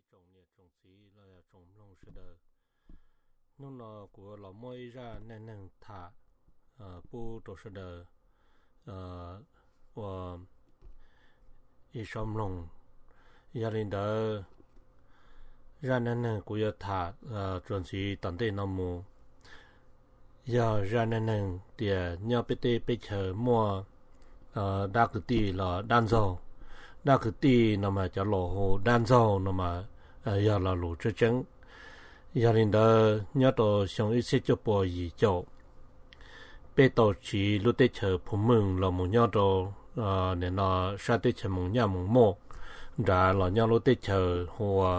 Tsoom niam tsoom txiv los yog tsoom mloog sawv daws, hnub no kuv los muab ib zaj neej neeg tham pub rau sawv daws ua ib saib mloog. Yog li ntawd, zaj neej neeg kuv yuav tham txuas ntxiv tom ntej no mus yog zaj neej neeg tias nyob peb teb peb chaws muaj dab kwv tij los dab ntxaug. Dab kwv tij no mas cov laus hu dab ntxaug no mas yog lo lus tseeb tseeb. Yog li ntawd, nyob rau xyoo ib txhiab cuaj puas yim caum, peb tau tsiv lub teb chaws Phu Meej los mus nyob rau nim no sab teb chaws Moos Nyaj Moos Moj nrad, los nyob lub teb chaws hu ua,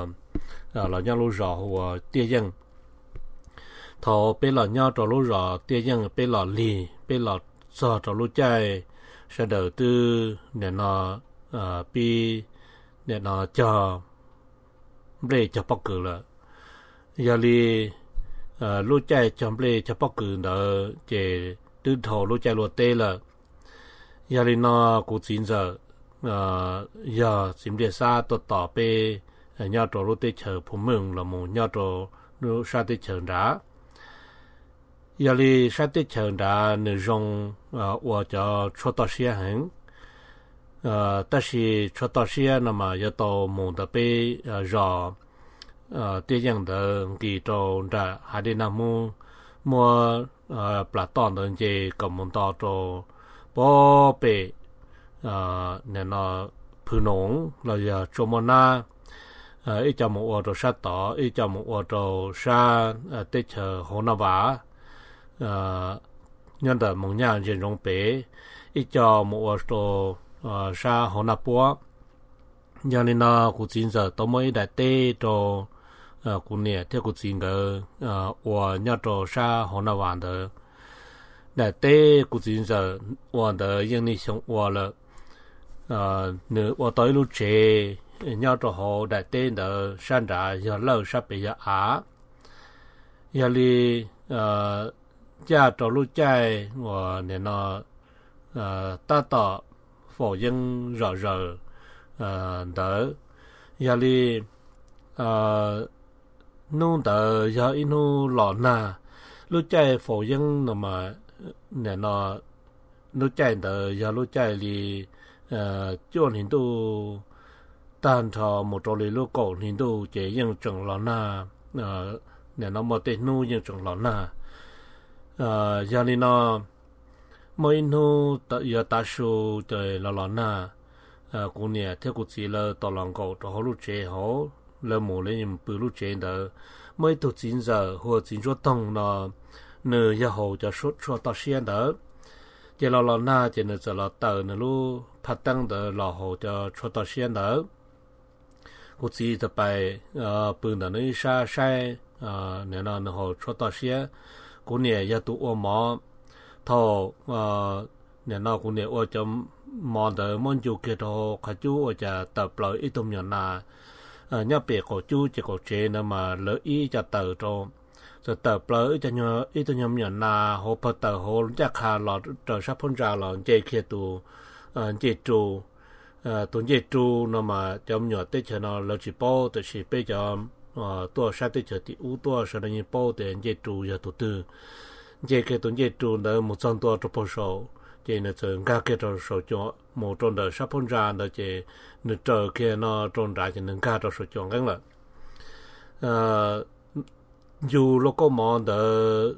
los nyob lub zos hu ua Tiaj Yeej. Thaum peb los nyob rau lub zos Tiaj Yeej, peb los lig, peb los txog rau lub caij sawv daws twb nim no pib nim no cog nplej cog pob kws lawm. Yog li lub caij cog nplej cog pob kws ntawd ces twb dhau lub caij luaj teb lawm. Yog li no, kuv txiv ntxawm yog txiv Npliaj Xab tuaj tos peb nyob rau lub teb chaws Phu Meej los mus nyob rau lub sab teb chaws nrad. Yog li sab teb chaws nrad nws zoo ua cov tshuaj toj siab heev, tab sis tshuaj toj siab no mas yuav tau mus ntawm peb zos Tiaj Yeej ntawd nqis rau nram Hav Dej Naj Mub, muab plas toj ntawd nce kom mus nto rau pem nim no Phwv Noov los yog Tsuas Muaj Nab, ib co mus ua rau sab tod, ib co mus ua rau sab teb chaws Hauv Naj Vas, nyob ntawm Moos Nyaj Ntsia Ntsoov pem, ib co mus ua rau sab Hauv Naj Puab. Yog li no, kuv txiv ntxawm tau muab ib daim teb rau kuv niam thiab kuv txiv nkawd ua nyob rau sab Hauv Naj Vas ntawd. Daim teb kuv txiv ntxawm ua ntawd yeej niaj xyoo ua lawm. Nws ua tau ib lub tsev nyob rau hauv daim teb ntawd, sab nrad yog lawj, sab pem yog av. Yog li ncaj rau lub caij uas nim no tab tom faus yeeb zom zaws ntawd. Yog li hnub ntawd yog ib hnub los nag, lub caij faus yeeb no mas nim no lub caij ntawd yog lub caij li cuaj hlis ntuj tag nrho mus rau li lub kaum hlis ntuj ces yeej tseem los nag. Nim no muaj tej hnub yeej tseem los nag. Yog li no, muaj ib hnub yuav tav su ces los los nag, kuv niam thiab kuv txiv lawv tau los nkaum rau hauv lub tsev hauv, lawv mus lawv yeej pw lub tsev ntawd. Muaj ib tug txiv ntxawm hu ua txiv Ntsuab Toog no, nws yog haus cov tshuaj toj siab ntawd. Ces los los nag ces nws txawm los taws nws lub phaj teeb ntawd los haus cov tshuaj toj siab ntawd. Kuv txiv txawm pais pw ntawm nws ib sab saib, nim no nws haus tshuaj toj siab. Kuv niam yog tus ua mov. Thaum nim no kuv niam ua cov mov ntawd muab ncu kiag rau qhov cub ua cas tawm plaws ib tug me nyuam nas nyob pem qaum cub ces qaum tsev ntawd mas lawv ib co taws rau. Txawm tawm plaws ib tug nyuag me nyuam nas hauv pawg taws hauv ncaj qha los raws sab phab ntsa los nce kiag tus ncej ru. Tus ncej ru no mas cov me nyuam teb chaws no lawv tsis paub, tiam sis peb cov tuaj sab teb chaws tim ub tuaj sawv daws yeej paub tias ncej ru yog tus twg. Nce kiag tus ncej ru ntawd mus txog ntua rau pem saum, ces nws txawm nkag kiag rau saum cua mus rau ntawm sab phab ntsa ntawd ces nws raws kiag no rau nrad ces nws nkag rau saum cua nqeeb lawm. Ncu lub kauj mov ntawd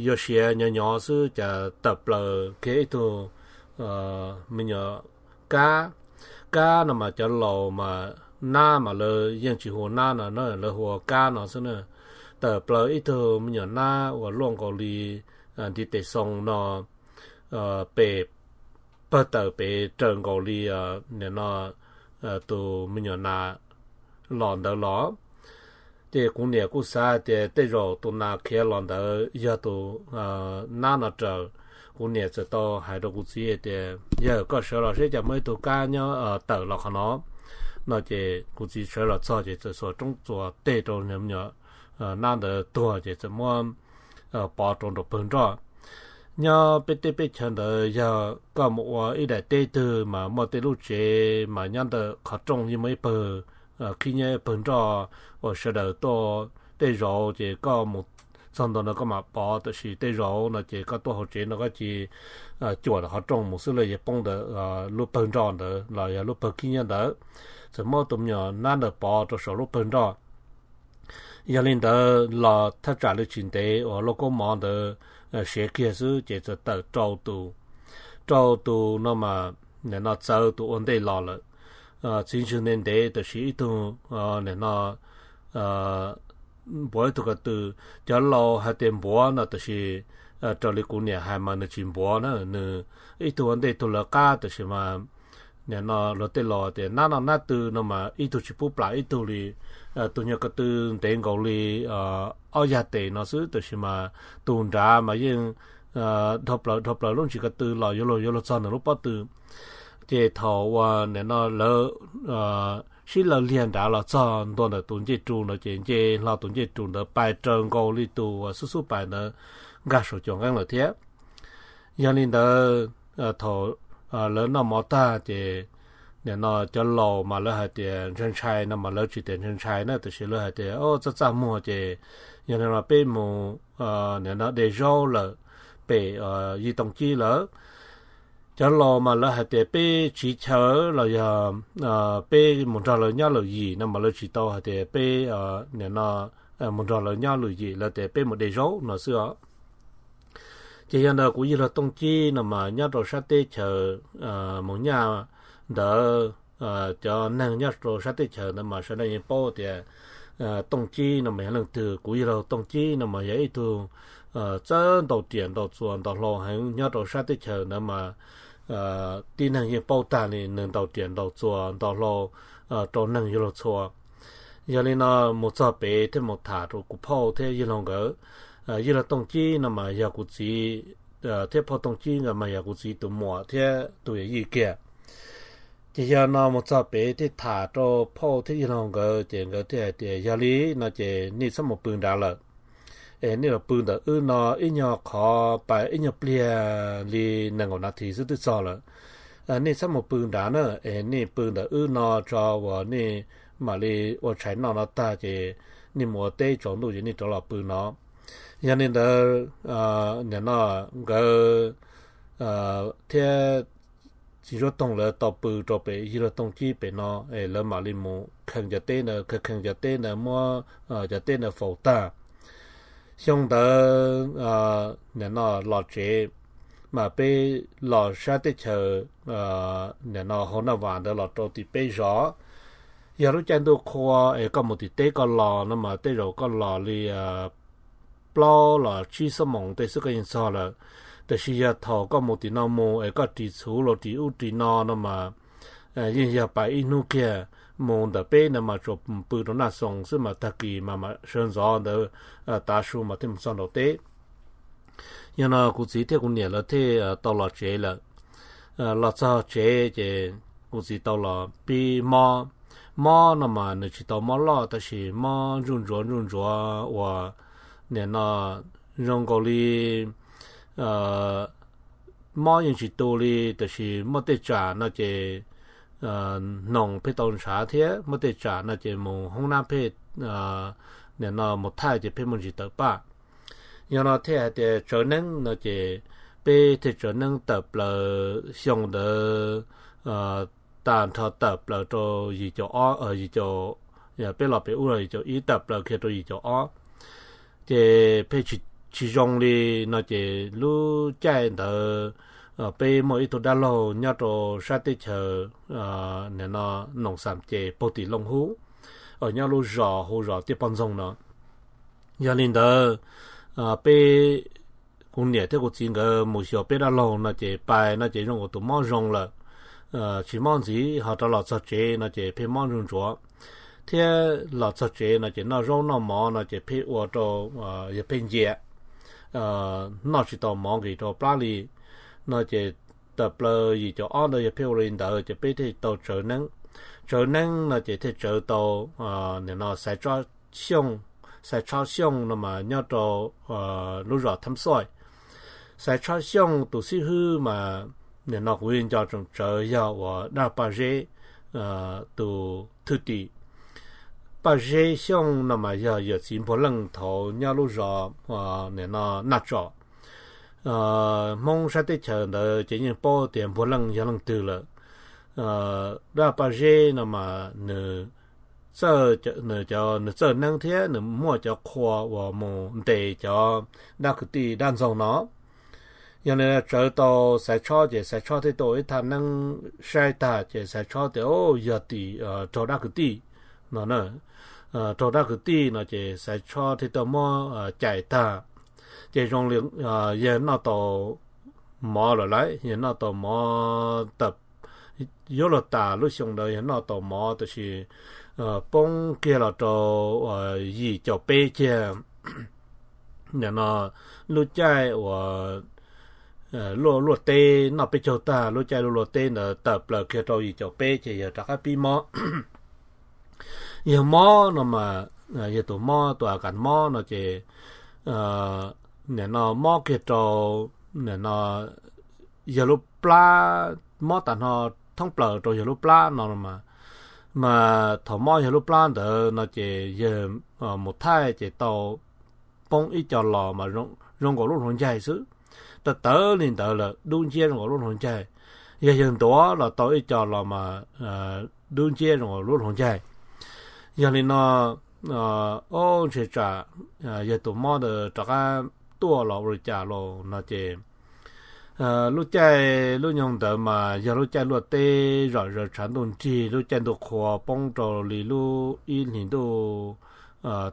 yuav siav nyo nyo xwb cas tawm plaws kiag ib tug me nyuam kab. Kab no mas cov laus mas nab mas lawv yeej tsis hu ua nab no, lawv hu ua kab no xwb na. Tawm plaws ib tug me nyuam nab uas luaj nkaus li ntiv tes xoo no, pem pawg taws pem raws nkaus li nim no tus me nyuam nas los ntawd los. Ces kuv niam kuj xav tias tej zaum tus nas khiav los ntawd yog tus nab no raws. Kuv niam txawm tau hais rau kuv txiv tias, Yawg, koj sawv los seb cas muaj ib tug kab nyob tawm los qhov no. No ces kuv txiv sawv los txog ces txawm xuas roob txuas teg rau me nyuam nab ntawd tuag ces txawm muab pov rau nraum pawg nroj. Nyob peb teb peb chaws ntawd yog koj mus ua ib daim teb twg mas muaj tej lub tsev mas nyob ntawm qhov rooj yeej muaj ib pawg khib nyiab pawg nroj uas sawv daws tuaj. Tej zaum ces koj mus txog ntua no koj mam pom, tab sis tej zaum no ces koj tuaj hauv tsev no koj cia li cuam qhov rooj mus xwb los yog poob ntawm lub pawg nroj ntawd los yog lub pawg khib nyiab ntawd, txawm muab tus me nyuam nab ntawd pov rau saum lub pawg nroj. Yog li ntawd los thaj tsam li tsis ntev uas lauj kaub mov ntawd siav kiag xwb ces txawm tawm rau tus, rau tus no mas nim no txawv tus ua ntej los lawm. Txiv ntswg ntev ntev tab sis ib tug nim no npuav ib tug ko tw. Cov laus hais tias npuav no tab sis raws li kuv niam hais mas nws tsis npuav na, nws ib tug ua ntej ib tug lawv qab tab sis mas nim no luag tej laus tias nab no nab tw no mas ib tug tsis pub plam ib tug li. Tus nyuag ko tw ntev nkaus li ob yag tes no xwb tab sis mas tus nrad mas yeej dhau plaws dhau plaws lub ntsis ko tw los yuav luag yuav luag txog nws lub pob tw. Ces thaum uas nim no lawv sib law liag nrad los txog ntua ntawm tus ncej ru ntawd ces nce hlo tus ncej ru ntawd pais raws nkaus li tus uas xub xub pais ntawd nkag saum cuam nqeeb lawm thiab. Yog li ntawd thaum lawv noj mov tag ces nim no cov laus mas lawv hais tias ntshai ntshai no mas lawv tsis tias ntshai ntshai na tab sis lawv hais tias o txaj txaj muag ces yog li no peb mus nim no de zaub lawm pem yij tooj cib lawm. Cov laus mas lawv hais tias peb tsiv chaw los yog peb mus nrog lawv nyob lwm yim no mas lawv tsis tau hais tias peb nim no mus nrog lawv nyob lwm yim, lawv tias peb mus de zaub no xwb os. Ces yog ntawd kuv yij laug tooj cib no mas nyob rau sab teb chaws mus nyaj ntawd, cov neeg nyob rau sab teb chaws ntawd mas sawv daws yeej paub tias tooj cib no mas yog leej twg. Kuv yij laug tooj cib no mas yog ib tug txawj ntaus riam ntaus txuas ntaus hlau heev nyob rau sab teb chaws ntawd mas tib neeg yeej paub tag li nws ntaus riam ntaus txuas ntaus hlau rau neeg yuav luag txhua. Yog li no mus txog pem thiaj mus tham rau kuv phauj thiab yij laug nkawd. Yij laug tooj cib no mas yog kuv txiv thiab phauj tooj cib nkawd mas yog kuv txiv tus muam thiab tus yawm yij kiag. Ces yog no mus txog pem thiaj tham rau phauj thiab yij laug nkawd ces nkawd thiaj hais tias yog li no ces nej txhob mus pw nrad lawm, es nej los pw ntawm wb no ib nyuag qhov pais ib nyuag pliag li nees nkaum nas this xwb twb txog lawm. Nej txhob mus pw nrad na, es nej pw ntawm wb no tso uas nej mam li ua tshais noj no tag ces nej mus ua teb tsaus ntuj ces nej rov los pw no. Yog li ntawd nim no nkawd thiab txiv Zuab Toog lawv tau pw rau pem yij laug tooj cib pem no es lawv mam li mus kheej cov teb ntawd, kheej kheej cov teb ntawd muab cov teb ntawd faus tag. Xyoo ntawd nim no los tsev mas peb los sab teb chaws nim no hauv Naj Vas ntawd los rau tim peb zos. Yog lub caij ntuj qhua es koj mus tim teb koj los no mas tej zaum koj los li plaub los tsib xuab moos tej xwb koj yeej txog lawm. Tab sis yog thaum koj mus tim no mus es koj ris txhuv los ris ub ris no no mas yeej yog pais ib hnub kiag. Mus ntawm peb ntawd mas tsuas pw rau Naj Xoo xwb mas tag kis mas mam sawv ntxov ntawd tav su mas thiaj mus txog nraum teb. Yog no kuv txiv thiab kuv niam lawv thiaj tau los tsev lawm. Los txog tsev ces kuv txiv tau los pib mob. Mob no mas nws tsis tau mob loj tab sis mob ntsuj ntsuav ntsuj ntsuav uas nim no zoo nkaus li mob yeej tsis tu li tab sis muaj tej tsam no ces hnoos pheej tau ntshav thiab muaj tej tsam no ces mus hoob nab pheej nim no mus thaij ces pheej muaj ntsis tawm paj. Yog no thiaj hais tias tsawv neeb no ces peb thiaj tsawv neeb tawm plaws xyoo ntawd tag nrho tawm plaws rau yim caum ob yim caum, peb los pem ub yim caum ib tawm plaws kiag rau yim caum ob. Ces pheej tsis zoo li no ces lub caij ntawd peb muaj ib tug dab laug nyob rau sab teb chaws nim no Noom Xam ces puag tim Looj Hub, nyob lub zos hu zos Tiaj Poj Ntxoog no. Yog li ntawd peb, kuv niam thiab kuv txiv nkawd mus xyuas peb dab laug no ces pais no ces zoo ua tus mob zoo lawm, tsis mob ntxiv, ho rov los txog tsev no ces pheej mob ntsuj ntsuav. Thiab los txog tsev no ces noj zaub noj mov no ces pheej ua rau yog pheej ncia, noj tsis tau mov nqis rau plab li no ces tawm plaws yim caum ob ntawd yog pheej ua li ntawd ces peb thiaj tau tsawv neeb. Tsawv neeb no ces thiaj tsawv tau nim no Xaiv Tsob Xyooj. Xaiv Tsob Xyooj no mas nyob rau lub zos Thab Xoj. Xaiv Tsob Xyooj tus xib hwb mas nim no kuv yeej nco tsoom tsawv yog uas Daj Paj Zeb tus thwj tim. Paj Zeb Xyooj no mas yog yawm txiv Npuag Leej thaum nyob lub zos nim no Naj Tsom. Hmoob sab teb chaws ntawd ces yeej paub tias Npuag Leej yog leej twg lawm. Dab Paj Zeb no mas nws txawj, nws cov, nws txawj neeb thiab nws muaj cov qhua uas mus ntes cov dab kwv tij dab ntxoog no. Yog li tsawv tau Xaiv Tshob ces Xaiv Tshob thiaj tau ib thaj neeb saib tag ces Xaiv Tshob tias, Au, yog tim raug dab kwv tij no, raug dab kwv tij no ces Xaiv Tshob thiaj tau muab cais tag. Ces zoo li yawg noj tau mov lawm lauj, yawg noj tau mov, yuav luag tas lub xyoo ntawd yawg noj tau mov tab sis poob kiag los rau yim caum peb kiag. Nim no lub caij uas luaj luaj teb noj peb caug tag, lub caij luaj luaj teb ntawd tawm plaws kiag rau yim caum peb ces yawg rov qab pib mob. Yawg mob no mas, yawg tus mob, tus a kas mob no ces nim no mob kiag rau, nim no yawg lub plab, mob tas no thoob plaws rau yawg lub plab no mas, mas thaum mob yawg lub plab ntawd no ces yawg mus thaij ces tau poob ib co los mas zoo nkaus lub hluav ncaig xwb. Tawv tawv li ntawd lawm, dub nciab zoo nkaus lub hluav ncaig. Yog yawg ntuav los tau ib co los mas dub nciab zoo nkaus lub hluav ncaig. Yog li no, ob ntshe tsam yawg tus mob ntawd rov qab tuaj los ua li cas los no ces lub caij lub nyoog ntawd mas yog lub caij luaj teb zom zaws tshav ntuj nrig, lub caij ntuj qhua poob rau li lub ib hlis ntuj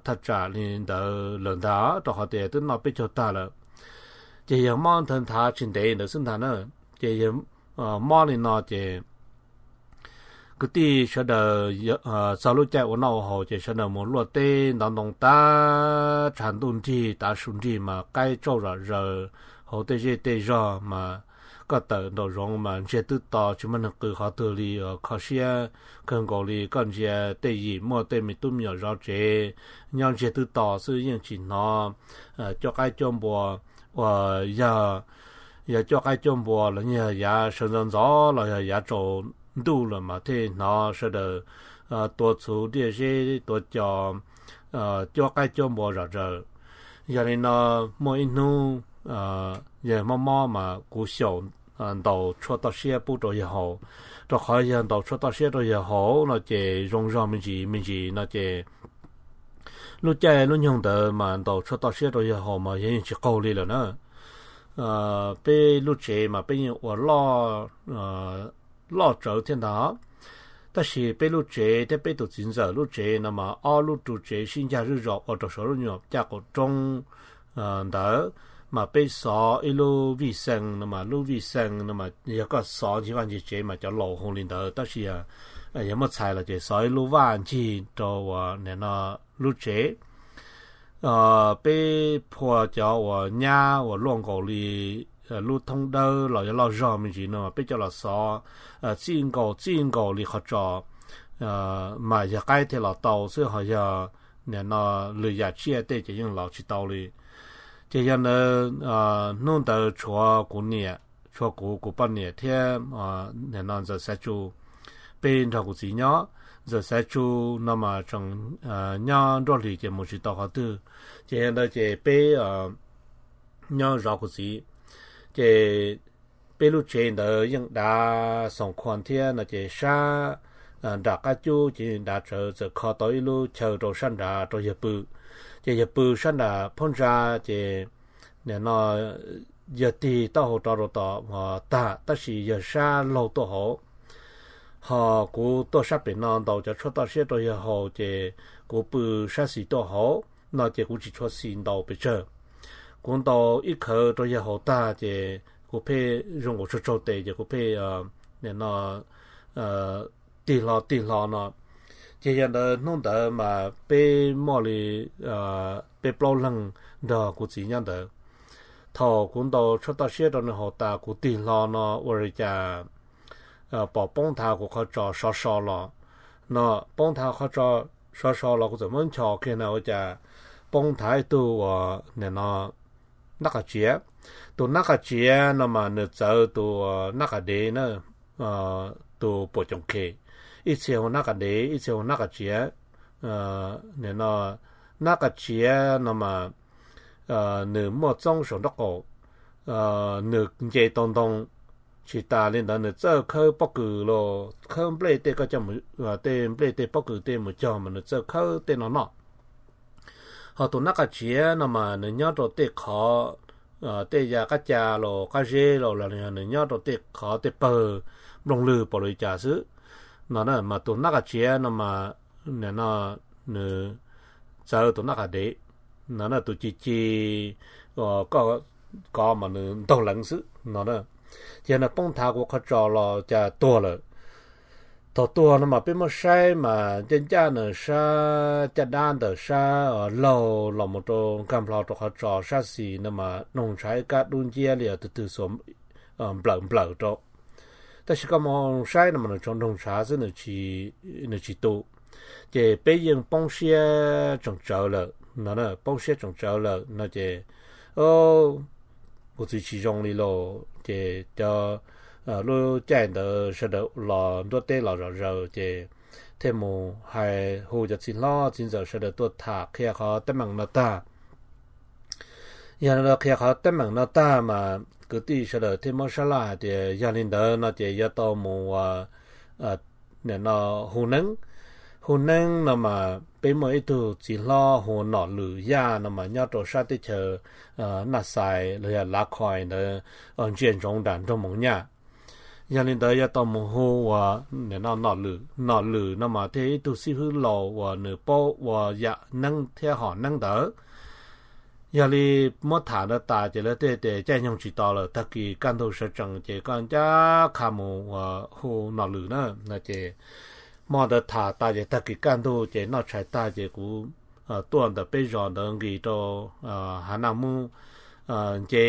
thaj tsam li ntawd lawm ntag, rau qhov tias twb noj peb caug tag lawm. Ces yawg mob nthawv nthav tsis ntev ntawd xwb ntag na. Ces yawg mob li no ces kwv tij sawv daws txog lub caij ua noj ua haus ces sawv daws mus luaj teb ntov ntoo tag, tshav ntuj nrig tav su nrig mas qaib tsauj zom zaws hauv tej zej tej zog mas koj tawm nraum zoov mas ntsiag twb to tsis muaj neeg qw qhov twg li, kho siab kawg nkaus li. Koj ntsia tej yim muaj tej me tub me nyuam zov tsev nyob ntsiag twb to xwb yeej tsis hnov cuab qaib cuab npua uas yog, yog cuab qaib cuab npua los yog yav sawv ntxov ntxov los yog yav tsaus ntuj lawm mas thiaj hnov sawv daws tuav txhuv diaj zeb tuav cos cuab qaib cuab npua zom zaws. Yog li no muaj ib hnub yawg mob mob mas kuv xyaum ntaus tshuaj toj siab pub rau yawg haus, rau qhov yog ntaus tshuaj toj siab rau yawg haus no ces zoo zog me ntsis me ntsis no ces lub caij lub nyoog ntawd mas ntaus tshuaj toj siab rau yawg haus mas yawg yeej tsis qaug li lawm na. Peb lub tsev mas peb yeej ua loj, loj tsawv thiab ntag, tab sis peb lub tsev thiab peb tus txiv ntxawm lub tsev no mas ob lub ru tsev sib ncag zog ua rau saum lub nyuam caj qaum roob ntawd mas peb xov ib lub vij xees no mas lub vij xees no mas yog koj xov ncig vaj ncig tsev mas cov laus hu li ntawd tab sis yog muab txhais los ces xov ib lub vaj ncig rau uas nim no lub tsev. Peb phua cov uas nyab uas luaj nkaus li lub thoob dawb los yog loj zog me ntsis no peb coj los xov txij nkaus txij nkaus li qhov tsos mas yog qaib thiaj los tau xwb, ho yog nim no lwm yam tsiaj tej ces yeej los tsis tau li. Ces yog ntawd hnub ntawd tshuav kuv niam, tshuav kuv, kuv poj niam thiab nim no ntxawm Xaiv Tsu, peb nrog kuv txiv nyob. Ntxawm Xaiv Tsu no mas tseem nyob nruab hlis ces mus tsis tau qhov twg, ces yog ntawd ces peb nyob zov kuv txiv. Ces peb lub tsev ntawd yeej dav xoom khuam thiab no ces sab nram qab cub ces yeej dav tsawv, txawm kho tau ib lub chaw rau sab nrad rau yawg pw. Ces yawg pw sab nram phab ntsa ces nim no yawg tig taub hau rov rau tom tag tab sis yawg sab laug tuaj hauv, ho kuv tuaj sab pem no ntaus cov tshuaj toj siab rau yawg haus ces kuv pw sab xis tuaj hauv no ces kuv tsis tshua xis ntaus pes tsawg. Kuv ntaus ib khawv rau yawg haus tag ces kuv pheej zoo nkaus tsaug tsaug tes ces kuv pheej nim no tig hlo tig hlo no. Ces yog ntawd hnub ntawd mas peb muaj li peb plaub leeg nrog kuv txiv nyob ntawd. Thaum kuv ntaus tshuaj toj siab rau nws haus tas kuv tig hlo no ua li cas pom poob nthav kuv qhov tsos sov so los no, poob nthav qhov tsos sov so los kuv txawm muab nchos kiag na ua cas poob nthav ib tug uas nim no nab qas tsiav. Tus nab qas tsiav no mas nws txawv tus nab qas dev na, tus puam coom khem, ib txhia hu nab qas dev ib txhia hu nab qas tsiav. nim no nab qas tsiav no mas nws muaj txoob saum nraub qaum, nws nce tau ntoo, tsis tas li ntawd nws txawj khawb pob kws los khawb nplej tej, koj coj tej nplej tej pob kws tej mus cog mas nws txawj khawb tej no noj. Ho tus nab qas tsiav no mas nws nyob rau tej qhov, tej yav qab ca los qab zeb los los yog nws nyob rau tej qhov tej pawg nplooj lwg pam li cas xwb no na. Mas tus nab qas tsiav no mas nim no nws txawv tus nab qas dev no na, tus ci ci koj kov mas nws ntaug leev xwb no na. Ces nws poob nthav kuv qhov tsos los cas tuag lawm. Thaum tuag no mas peb muab saib mas ncaj ncaj nws sab caj dab ntawm sab laug los mus rau nkag nplo rau qhov tsos sab xis no mas noog ntshav ib kab dub nciab li twg twg xuas nplawm nplawm rau. Tab sis koj mus saib no mas nws tsuas noog ntshav xwb, nws tsis tu. Ces peb yeej poob siab tseem tsawv lawm no, poob siab tseem tsawv lawm no ces kuv txiv tsis zoo li los ces cov, lub caij ntawd sawv daws los nruab teb los zom zaws ces thiaj mus hais hu cov txiv hlob txiv ntxawm sawv daws tuaj tham qhia qhov teeb meem no tag. Yog li qhia qhov teeb meem no tag mas kwv tij sawv daws thiaj muab sab laj hais tias yog li ntawd no ces yuav tau mus ua nim no hu neeb. Hu neeb no mas peb muaj ib tug txiv hlob hu Nom Lwm Yaj no mas nyob rau sab teb chaws Naj Xais los yog Lav Khois ntawd, ntsia ntsoov nram nroog Moos Nyaj. Yog li ntawd yuav tau mus hu uas nim no Nom Lwm, Nom Lwm no mas thiaj ib tug xib hwb laus uas nws paub ua yam neeb thiab hom neeb ntawd. Yog li muab tham ntawd tas ces lawv thiaj tias caij nyoog tsis tos lawm, tag kis kaj ntug sawv tsees ces koj ncaj qha mus uas hu Nom Lwm na no ces hmo ntawd tham tas ces tag kis kaj ntug ces noj tshais tag ces kuv tuaj ntawm peb zos ntawd nqis rau Hav Naj Mub nce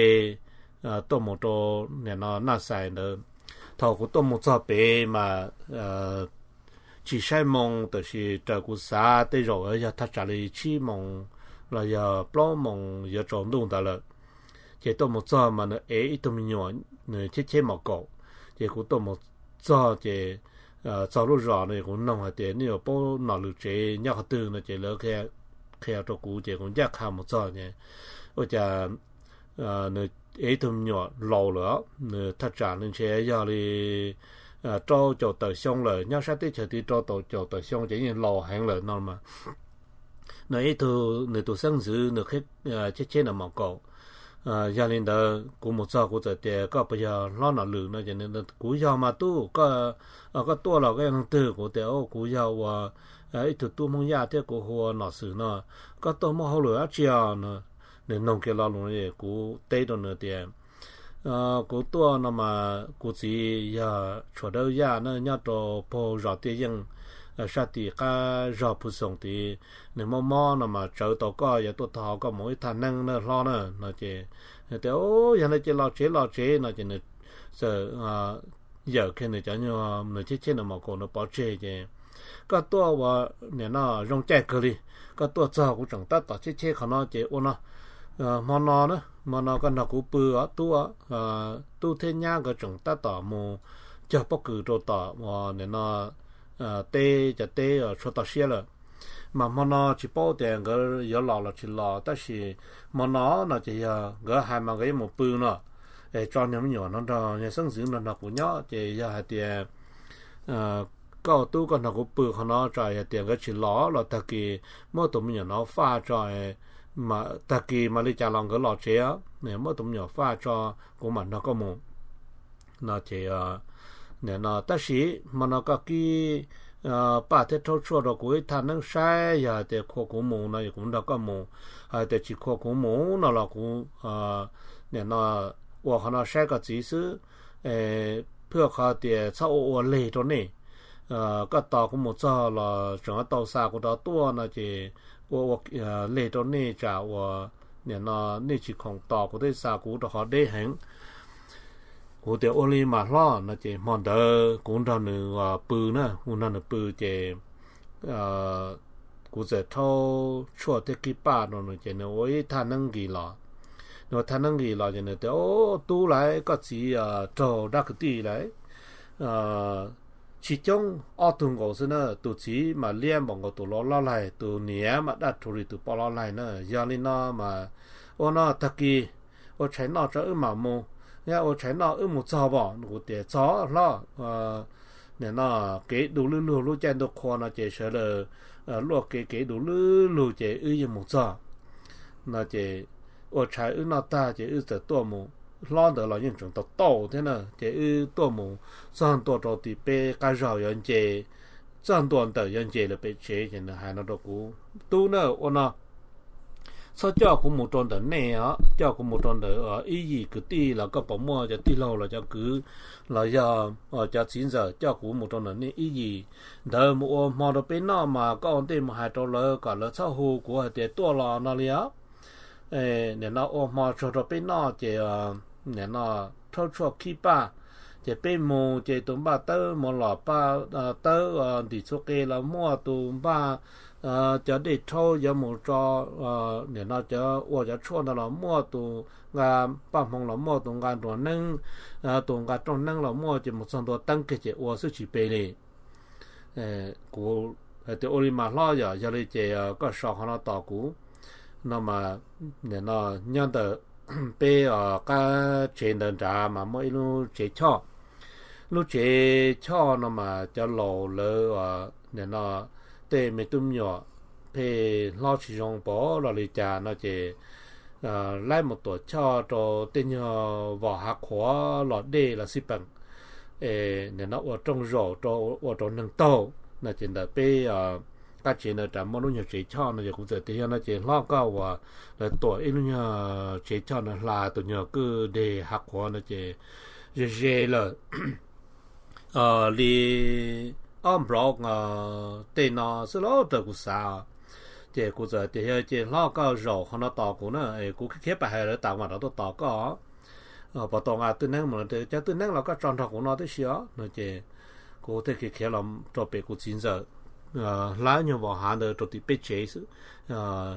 tuaj mus rau nim no Naj Xais ntawd. Thaum kuv tuaj mus txog pem mas tsis saib moo, tab sis raws kuv xav tej zaum yog thaj tsam li tsib moos los yog plaub moos yuav tsaus ntuj ntawd lawm. Ces tuaj mus txog mas nws ev ib tug me nyuam, nws cheb cheb mom kaum. Ces kuv tuaj mus txog ces txog lub zos no kuv noog hais tias nej yuav paub Nom Lwm tsev nyob qhov twg no ces lawv qhia rau kuv ces kuv ncaj qha mus txog ces ua cas nws ev ib tug me nyuam laus lawm, nws thaj tsam nws ntshe yog li rau caum tawm xyoo lawm, nyob sab teb chaws tid rau tau caum tawm xyoo ces yeej laus heev lawm no mas. Nws ib tug, nws tus xeeb ntxwv nws cheb cheb nws mom kaum. Yog li ntawd kuv mus txog kuv txawm tias koj puas yog hlob Nom Lwm no ces kuv yog mas tub, koj tuaj los koj yog leej twg? Kuv tias kuv yog ua ib tug tub Hmoob Yaj thiab kuv hu ua Nom Xwm no. Koj tuaj muaj hauj lwm dab tsi os? Nws noog kiag lo lus no kuv teb rau nws tias kuv tuaj no mas kuv txiv yog Tshuas Dawb Yaj na, nyob rau pag zos Tiaj Yeej sab tim qab zog Phu Xoom tid. Nws mob mob no mas tsawv tau koj yuav tuaj thov koj mus ib thaj neeb na hlob na no ces nws tias yog li ces los tsev los tsev no ces nws txawm yawm kiag nws cov nyuag, nws cheb cheb nws mom kaum nws pov tseg ces koj tuaj ua nim no zoo caij kawg li. Koj tuaj txog kuv tseem tab tom cheb cheb qhov no ces ua no, hmo no na, hmo no koj nrog kuv pw os tub. Tub thiab nyab nkawd tseem tab tom mus cog pob kws rau tom ua nim no teb, cov teb tshuav toj siab lawm. Mas hmo no tsis paub tias nkawd yuav los los tsis los, tab sis hmo no no ces yog nkawd hais mas nkawd yuav mus pw no, es tso niag me nyuam no nrog niag xeeb ntxwv no nrog kuv nyob. Ces yog hais tias koj tub koj nrog kuv pw qhov no, tso yog tias nkawd tsis los los tag kis muab tus me nyuam no faj tso, tag kis mam li cas los nkawd los tsev, muab tus me nyuam faj tso, kuv mam nrog koj mus no ces nim no tab sis hmo no koj kib paj thiab rhaub tshuaj rau kuv ib thaj neeb saib, yog hais tias khua kuv mus no kuv nrog koj mus, hais tias tsis khua kuv mus no los kuv nim no ua qhov no saib koj txiv xwb. Phwj qhov tias txhob ua ua leg rau nej. Koj tos kuv mus txog los tseem tau xa kuv rov tuaj no ces ua ua leg rau nej tsam uas nim no nej tsis khoom tos kuv thiab xa kuv rau qhov deb heev. Kuv tias ua li mas hlob no ces hmo ntawd kuv nrog nws pw na, kuv nrog nws pw ces kuv txawm rhaub tshuaj thiab kib paj rau nws ces nws ua ib thaj neeb nkis los. Nws ua thaj neeb nkis los ces nws tias, Au, tub lauj, koj txiv raug dab kwv tij lauj. tsis coob ob tug nkaus xwb na, tus txiv mas liab npaum nkaus tus loj laig, tus niam mas daj rhuv li tus poj loj laig na. Yog li no mas ua no tag kis ua tshais noj tso wb mam mus, ua tshais noj wb mus txog pom. Kuv tias txog hlob, nim no kev du lwb lug lub caij ntuj qhua no ces sawv daws luaj kev kev du lwb lug ces wb yeej mus txog no ces ua tshais wb noj tag ces wb txawm tuaj mus. Hlob ntawd los yeej tseem tau tauj thiab na, ces wb tuaj mus txog ntua rau tim peb qab zog yuav nce, txog ntua ntawm yuav nce lawm pem tsev ces nws hais no rau kuv, Tub na, ua no txhob coj kuv mus rau ntawm nej os, coj kuv mus rau ntawm ib yim kwv tij los koj puas muaj cov tij laug los cov kwv los yog cov txiv ntxawm, coj kuv mus rau ntawm nej ib yim ntawd mus ua hmo rau peb noj mas koj ua ntej mus hais rau lawv kom lawv txhob hu kuv hais tias tuaj los no li os. Nim no ua hmo tsuag rau peb noj ces nim no rhaub tshuaj khib paj, ces peb mus ces tus npaj tawb mus los paj tawb ntim txhua qe los muaj, tus npaj cov dej rhaub yuav mus tso, nim no cov ua cov tshuaj ntawd los muaj, tus nqa paj hmoo los muaj, tus nqa nruas neeb, tus nqa rooj neeb los muaj, ces mus txog ntua teeb kiag ces ua xwb tsis pe li. Kuv hais tias ua li mas hlob, yog yog li ces koj sau qhov no tos kuv no mas. Nim no nyob ntawm peb qab tsev ntawd nrad mas muaj ib lub tsev choj. Lub tsev choj no mas cov laus lawv nim no tej me tub me nyuam pheej hlob tsis zoo pom los li cas no ces laib mus tuam choj rau tej nyuag vom hav qhuav los dej los xij peem, es nim no ua rooj zaum rau ua rau neeg taug no ces ntawm peb qab tsev ntawd rov muaj lub nyuag tsev choj no ces kuv txawm tias yog no ces hlob koj ua lawv tuam ib lub nyuag tsev choj no hla tus nyuag kwj deg hav qhuav no ces ze ze lawm li ob nplov tej no xwb lauj raws kuv xav. Ces kuv txawm tias yog ces hlob koj zaum qhov no tos kuv na, kuv khiav khiav pais hais lawv tas mam rov tuaj tos koj. Puas tau nqa twj neeb mus? Cov twj neeb los koj tso nrog kuv no tib si os no ces kuv thiaj khiav khiav los rau pem kuv txiv ntxawm hla nyuag vom hav ntawd rau tim peb tsev xwb.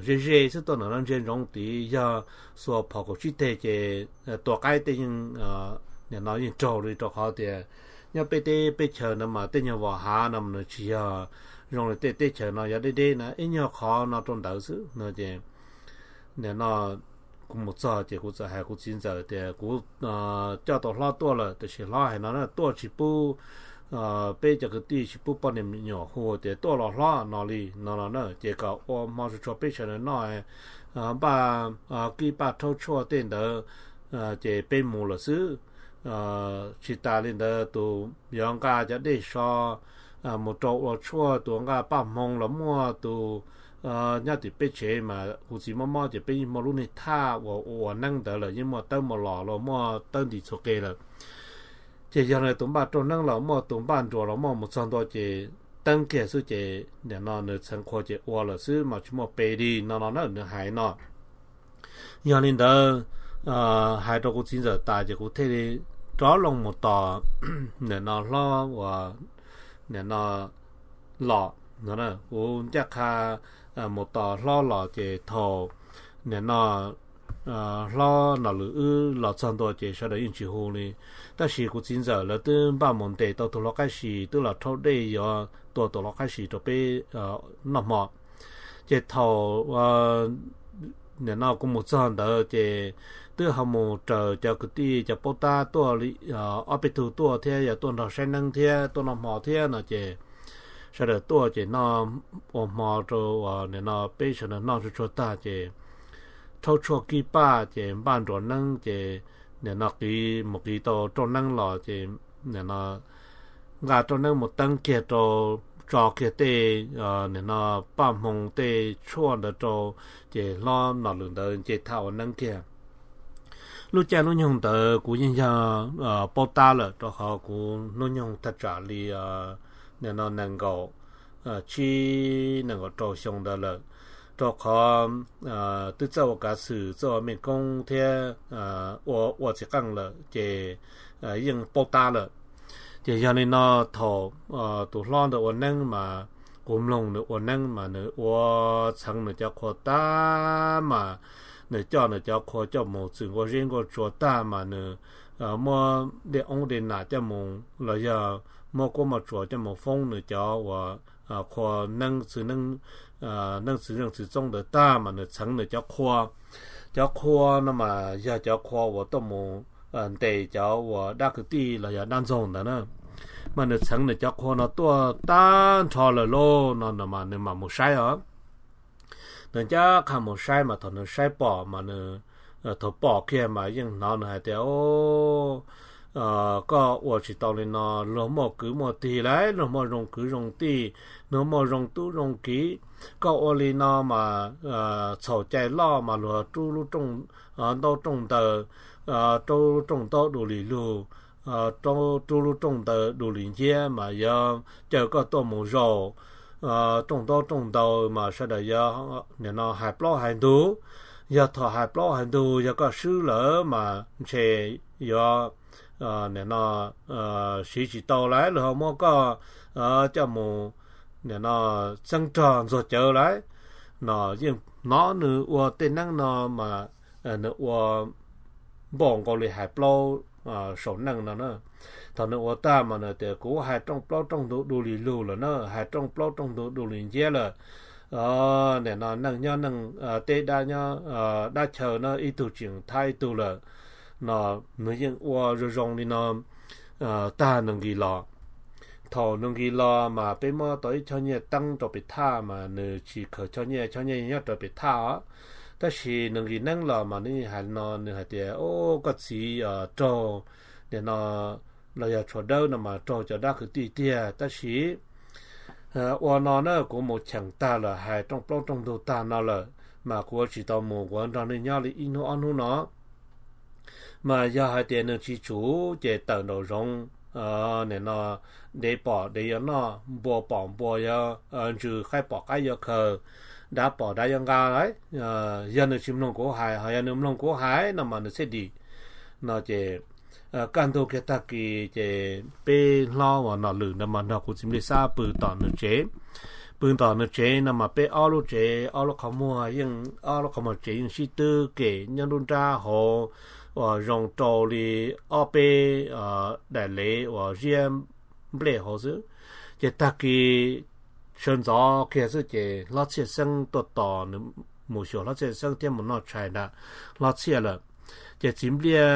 Ze ze xwb, tuaj ntawm no ntsia ntsoov tid yog xuas phom kaum tsib teg ces tua qaib tej yeej, nim no yeej raug li rau qhov tias nyob peb teb peb chaws no mas tej nyuag vom hav no mas nws tsis yog zoo li tej teb chaws no yog deb deb na, ib nyuag qhov no rau ntawd xwb no ces nim no kuv mus txog ces kuv txawm hais kuv txiv ntxawm tias kuv coj tau hlob tuaj lawm tab sis hlob hais no na, tuaj tsis pub peb cov kwv tij, tsis pub poj niam me nyuam hu tias tuaj los hlob no li no los na, ces kom ua hmo tsuag tsuag peb sawv daws noj, npaj kib paj rhaub tshuaj tej ntawd ces peb mus lawm xwb. Tsis tas li ntawd tus yuav nqa cov dej so mus rau ua tshuaj, tus nqa paj hmoo los muaj, tus nyob tim peb tsev mas kuv txiv mob mob ces peb yeej muaj lub niag thaj uas ua neeb ntawd lawm, yeej muaj tawb muaj los los muaj tawb ntim txhua qe lawm. Ces yog li tus npaj rooj neeb los muaj, tus npaj nruas los muaj, mus txog ntua ces teeb kiag xwb ces nim no nws txheev qhua ces ua lawm xwb mas tsis muaj pe li no no na, nws hais no. Yog li ntawd hais rau kuv txiv ntxawm tas ces kuv thiaj li rov loo mus tos nim no hlob uas nim no los no, kuv ncaj qha mus tos hlob los ces thaum nim no hlob Nom Lwm wb los txog ntua ces sawv daws yeej tsis hu li. Tab sis kuv txiv ntxawm lawv twb npaj mus ntes tau tus hlauv qab sis twb los rhaub dej yuav tua tus hlauv qab sis rau peb noj hmo. Ces thaum nim no kuv mus txog ntawd ces twb ho mus raws cov kwv tij cov paub tab tuaj li ob peb tug tuaj thiab, yog tuaj nrog saib neeb thiab tuaj noj hmo thiab no ces sawv daws tuaj ces noj ua hmo rau nim no peb sawv daws noj tsuag tsuag tag ces rhaub tshuaj kib paj ces npaj nruas neeb ces nim no qiv mus qiv tau rooj neeb los ces nim no nqa rooj neeb mus teeb kiag rau, tso kiag tej nim no paj hmoo tej tshuaj ntawd rau, ces hlob Nom Lwm ntawd nce thaj ua neeb kiag. Lub caij lub nyoog ntawd kuv yeej yog paub tab lawm rau qhov kuv hnub nyoog thaj tsam li nim no nees nkaum tsib nees nkaum rau xyoo ntawd lawm, rau qhov twb txawj ua kav xwm txawj ua mej koob thiab ua ua txiv qeej lawm ces yeej paub tab lawm. Ces yog li no thaum tus hlob ntawd ua neeb mas kuv mloog nws ua neeb mas nws ua txheev nws cov qhua tag mas nws coj nws cov qhua coj mus txwm nkuaj zeb nkuaj tsua tag mas nws muab dej oob dej nam coj mus los yog muab kuab muab tsuas coj mus foob nws cov uas qhua neeb txwv neeb, neeb txwv zeej txwv txoob ntawd tag mas nws txheev nws cov qhua. Cov qhua no mas yog cov qhua uas tuaj mus ntes cov uas dab kwv tij los yog dab ntxaug ntawd na. Mas nws txheev nws cov qhua no tuaj tag nrho lawm lauj no mas nws mam mus saib os. Nws ncaj qha mus saib mas thaum nws saib pom mas nws, thaum pom kiag mas yeej hnov nws hais tias, Koj ua tsis tau li no, luag muaj kwv muaj tij lauj, luag muaj zoo kwv zoo tij, luag muaj zoo tub zoo kiv. Koj ua li no mas txhaum cai loj mas luag rub lub rooj, ntaub rooj ntawd, rub lub rooj ntaub du li lug, rub lub rooj ntawd du li nciab mas yuav caw koj tuaj mus zaum rooj ntaub rooj ntawd mas sawv daws yuav nim no hais plaub hais ntug. Yog thaum hais plaub hais ntug yog koj swb lawm mas ntshe yuav nim no siv tsis tau lauj, luag ho muab koj coj mus nim no txeeb rog ntxuag cawv lauj. No yeej hnov nws ua tej neeb no mas nws ua npaum nkaus li hais plaub saum neej no na. Thaum nws ua tag mas nws tias, Kuv hais rooj plaub rooj ntug du li lug lawm na, hais rooj plaub rooj ntug du li nciab lawm. Nim no neej nyob neej teb, dab nyob dab chaw na, ib tug tseem thab ib tug lawm. No nws yeej ua zoo zoo li no tag nws nqis los. Thaum nws nqis los mas peb muab tau ib choj nyiaj teeb rau pem thaj mas nws tsis khaws choj nyiaj, choj nyiaj nyob rau pem thaj os. Tab sis nws nqis neeb los mas nws hais no, nws hais tias, Au, koj txiv raug nim no los yog tshuav dawb no mas raug cov dab kwv tij tiag, tab sis ua no na kuv mus cheem tag lawm hais rooj plaub rooj ntug tag no lawm mas kuv yuav tsis tau mus, kuv yuav nrog nej nyob li ib hnub ob hnub no. Mas yog hais tias nws tsis tsum ces tawm nraum zoov, nim no dev pom dev yuav noj, npua pom npua yuav ntsws, qaib pom qaib yuav khaws, dav pom dav yuav nqa lauj. Yog nws tsis mloog kuv hais, ho yog nws mloog kuv hais no mas nws thiaj dim. No ces kaj ntug kiag tag kis ces peb hlob uas Nom Lwm ntawd mas nrog kuv txiv Npliaj Xab pw tom nws tsev. Pw tom nws tsev no mas peb ob lub tsev, ob lub qhov muag yeej, ob lub qhov muag tsev yeej sib twb kem nyob nruab nrab hauv uas zoo rau li ob peb daim lev uas ziab nplej hauv xwb. Ces tag kis sawv ntxov kiag xwb ces hlob Txhiaj Xeeb tuaj tos nws, mus xyuas hlob Txhiaj Xeeb thiab mus noj tshais nram hlob Txhiaj lawm. Ces txiv Npliaj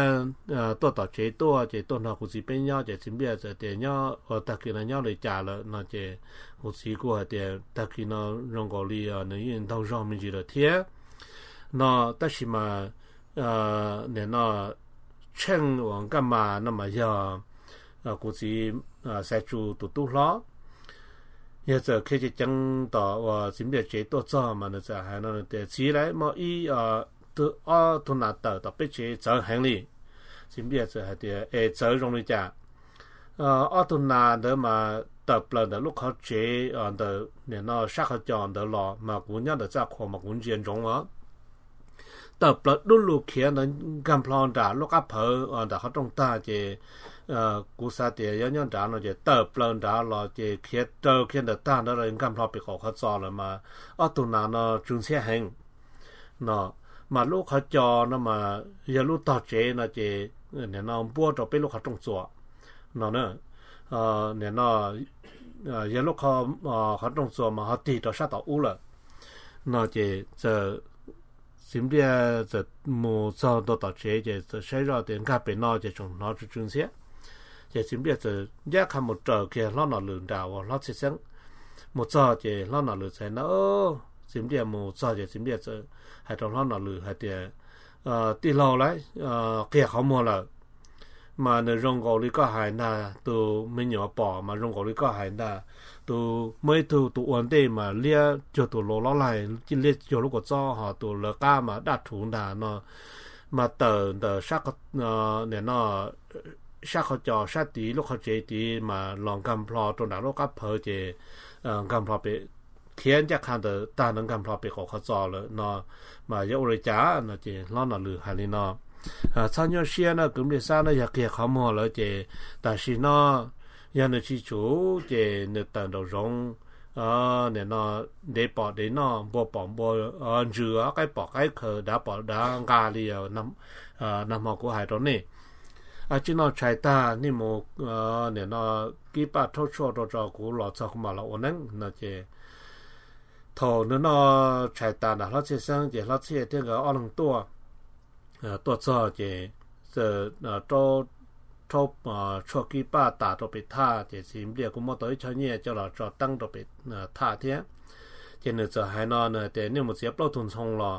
tuaj tom tsev tuaj ces tuaj nrog kuv txiv peb nyob ces txiv Npliaj txawm tias, Nyob ua tag kis no nyob li cas lawm? No ces kuv txiv kuj hais tias, Tag kis no zoo nkaus li nws yeej ntaug zog me ntsis lawm thiab. No tab sis mas nim no tsheej uas nkaj mas no mas yog kuv txiv Xaiv Tsu tus tub hlob. Yog txawm khiav ceev ceev tom uas txiv Npliaj tsev tuaj txog mas nws txawm hais no tias, Txiv, lawv muaj ib, ob tug nas tawm tom peb tsev txawv heev li. Txiv Npliaj txawm hais tias, Es txawv zoo li cas? Ob tug nas ntawd mas tawm plaws ntawm lub qhov tsev ntawm nim no sab qhov cos ntawd los mas kuv nyob ntawm txaj qhua mas kuv ntsia ntsoov os. Tawm plaws dub lug khiav ntawd nkag nplho nram lub qab phawv nram qhov rooj tag ces kuv xav tias yuav nyob nrad no ces tawm plaws nrad los ces khiav raws kiag ntawm tag ntawd los nkag nplho pem qaum qhov txos lawm mas ob tug nas no tsw ntxhiab heev. No mas lub qhov cos no mas yog lub tog tsev no ces nim no npuab rau peb lub qhov rooj txuas no na. Nim no yog lub qhov rooj txuas mas ho tig rau sab tom ub lawm. No ces txiv Npliaj txawm mus txog ntua tom tsev ces txawm saib zoj tias nkag pem no ces tseem hnov tsw tsw ntxhiab. Ces txiv Npliaj txawm ncaj qha mus raws kiag hlob Nom Lwm nram uas hlob Txhiaj Xeeb. Mus txog ces hlob Nom Lwm txawm na, txiv Npliaj mus txog ces txiv Npliaj txawm hais rau hlob Nom Lwm hais tias, Tij laug lauj, qias qhov muag lawm. Mas nws zoo nkaus li koj hais ntag, tus me nyuam pom mas zoo nkaus li koj hais ntag. Tus muaj ib tug tus ua ntej mas liab cuag tus laus lob laig, liab cuag lub kua txob, ho tus lawv qab mas daj rhuv ntag no. Mas tawm ntawm sab, nim no sab qhov cos sab tid lub qhov tsev tid mas los nkag nplho rau nram lub qab phawv ces nkag nplho pem, khiav ncaj qha ntawm tag ntawd nkag nplho pem qaum qhov txos lawm no. Mas yuav ua li cas no ces hlob Nom Lwm hais li no, Txhob nyuaj siab no kwv Npliaj Xab, no yog qias qhov muag lawm ces tam sim no yog nws tsis tsum ces nws tawm nraum zoov, nim no dev pom dev noj, npua pom npua ntsws, qaib pom qaib khaws, dav pom dav nqa li nag hmo kuv hais rau nej. Ab, tsis noj tshais tag nej mus, nim no kib paj rhaub tshuaj rau tso, kuv los txog kuv mam los ua neeb no ces thaum nws noj tshais tas nram hlob txhiaj xeeb ces hlob txhiaj thiab nkawd ob leeg tuaj, tuaj txog ces rhaub tshuaj kib paj tas rau pem thaj ces txiv npliaj kuj muab tau ib choj nyiaj coj los tso teeb rau pem thaj thiab. Ces nws txawm hais no, nws hais tias nej mus txiav plaub tug ntxhoo los,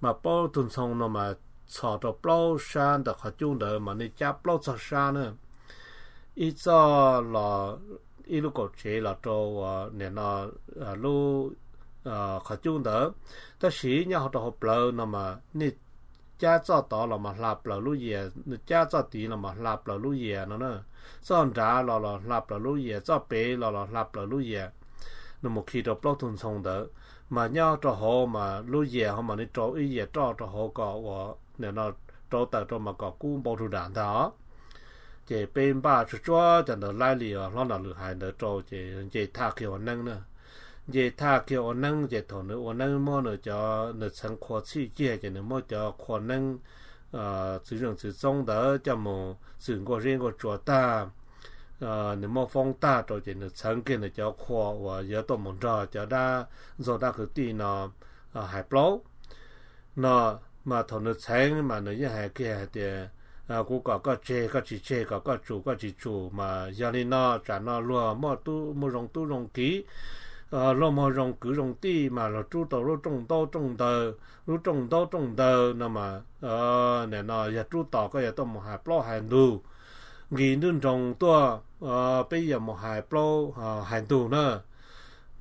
mas plaub tug ntxhoo no mas txhos rau plaub sab ntawm qhov cub ntawd mas nej cab plaub txoj sab na, ib txoj los ib lub kaum tsev los rau nim no lub qhov cub ntawd, tab sis nyob rau hauv plawv no mas nej cab txoj tod los mas hla plaws lub yias, cab txoj tid los mas hla plaws lub yias no na, txoj nrad los los hla plaws lub yias, txoj pem los los hla plaws lub yias. Nws mus khi rau plaub tug ntxhoo ntawd, mas nyob rau hauv mas lub yias hauv mas nws rau ib yias roj rau hauv kom ua, nim no rau tawm rau mas kom kub npau rau nram ntag os. Ces peb npaj tsuag tsuag cov ntawd laib li os, hlob Nom Lwm hais ntawd rau ces nce thaj kiag ua neeb na. Nce thaj kiag ua neeb ces thaum nws ua neeb muab nws cov, nws txheev qhua txhij kiag ces nws muab cov qhua neeb txwv zeej txwv txoob ntawd coj mus txwm nkuaj zeb nkuaj tsua tag, nws muab foob tag rau ces nws txheev kiag nws cov qhua uas yuav tuaj mus nrog cov dab ntxaug dab kwv tij no hais plaub no. Mas thaum nws txheev mas nws yeej hais kiag hais tias, kuv kom koj tseg koj tsis tseg, kom koj tsum koj tsis tsum, mas yog li no tsam no luag muaj zoo tub zoo kiv, luag muaj zoo kwv zoo tij mas luag rub tau lub rooj ntaub rooj ntawv, lub rooj ntaub rooj ntawv no mas nim no yog rub tos koj yuav tuaj mus hais plaub hais ntug, nqis nruab nroos tuaj, peb yuav mus hais plaub hais ntug na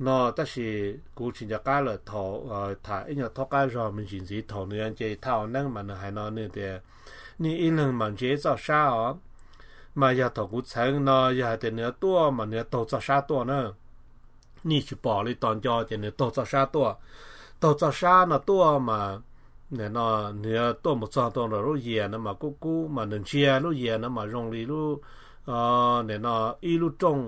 no. Tab sis kuv tsis nco qab lawm, thaum tham ib nyuag thaub qab zog me ntsis ntxiv thaum nws yuav nce thaj ua neeb mas nws hais no, nws tias nej ib leeg mas ntse txoj sab os, mas yog thaum kuv txheev no yog hais tias nws yuav tuaj mas nws yuav taug txoj sab tuaj na. Nej tsis pom li, tos nco ces nws taug txoj sab tuaj. Taug txoj sab no tuaj mas nim no nws yuav tuaj mus txog rau nram lub yias no mas kub kub, mas nws ntsia lub yias no mas zoo li lub, nim no ib lub rooj,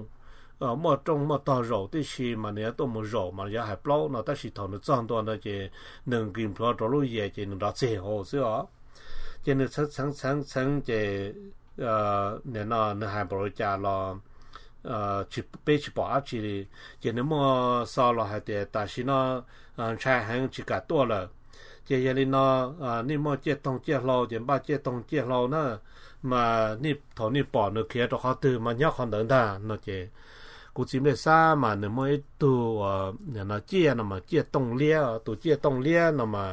muaj rooj muaj tog zaum tib si, mas nws yuav tuaj mus zaum mas yuav hais plaub no, tab sis thaum nws txog ntua ntawd ces nws nqis nplhuav rau lub yias ces nws nrov txeg hauv xwb os. Ces nws txheev txheev txheev txheev ces nim no nws hais npaum li cas los peb tsis pom dab tsi li. Ces nws muaj xov los hais tias tam sim no ntshai heev tsis kam tuaj lawm. Ces yog li no nej muaj ciaj toog ciaj hlau ces npaj ciaj toog ciaj hlau na, mas thaum nej pom nws khiav rau qhov twg mas nyob qhov ntawd ntag no ces kuv txiv nplej xab mas nws muaj ib tug uas nim no ciaj no mas ciaj tooj liab, tus ciaj tooj liab no mas